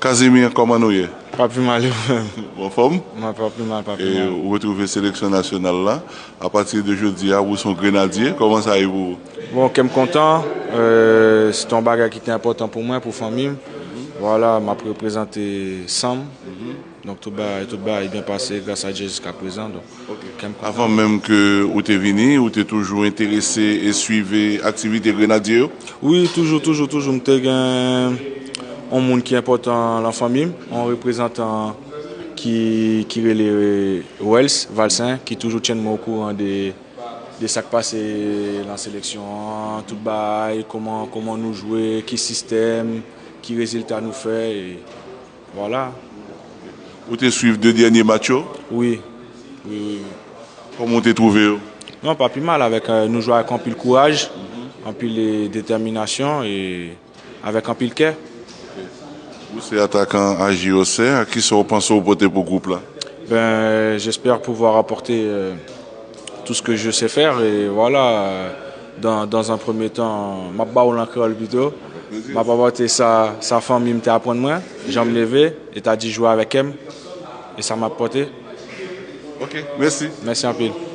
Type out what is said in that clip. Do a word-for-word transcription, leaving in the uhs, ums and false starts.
Casimir, kòman nou ye? Pa pi mal ou menm. Ou anfòm? Mwen pa pi mal, pa pi E mal. ou retwouve seleksyon nasyonal la. Apati de jodi a, ou se yon Grenadye. Kòman sa ye pou ou? Bon, kè m kontan. Euh, se yon bagay ki te enpòtan pou mwen, pou fanmi m. Vwala, m ap reprezante san m. Donk tout bagay, tout bagay byen pase gras a Dye jiska prezan. Donk, kè m kontan. Avan menm ke ou te vini, ou te toujou enterese e swive aktivite Grenadye yo? Wi, toujou, toujou, toujou. M te gen yon moun ki enpòtan lan fanmi m, yon reprezantan ki, ki rele Wels Valsen, ki toujou tyenn mwen okouran de, de sa k pase lan seleksyon an, tout bagay, kòman, kòman nou jwe, ki sistèm, ki rezilta nou fè, e vwala. Ou te swiv de dènye match yo? Wi, wi, wi, wi. Kòman ou te twouve yo? Non, pa pi mal avèk, euh, nou jwe avèk anpil kouraj, anpil, euh, detèminasyon e avèk anpil kè. Ou se atakan a J O C, a kisa ou panse ou pote pou gwoup la? Ben, j'espère pouvoir apporter, euh, tout ce que je sais faire et voilà, euh, dans, dans un premier temps, m ap ba w l an kreyòl pito. M ap apòte sa, sa fanmi m te aprann mwen, jan m leve, e ta di jwe avèk kè m, e sa m ap pòte. Ok, mèsi. Mèsi anpil.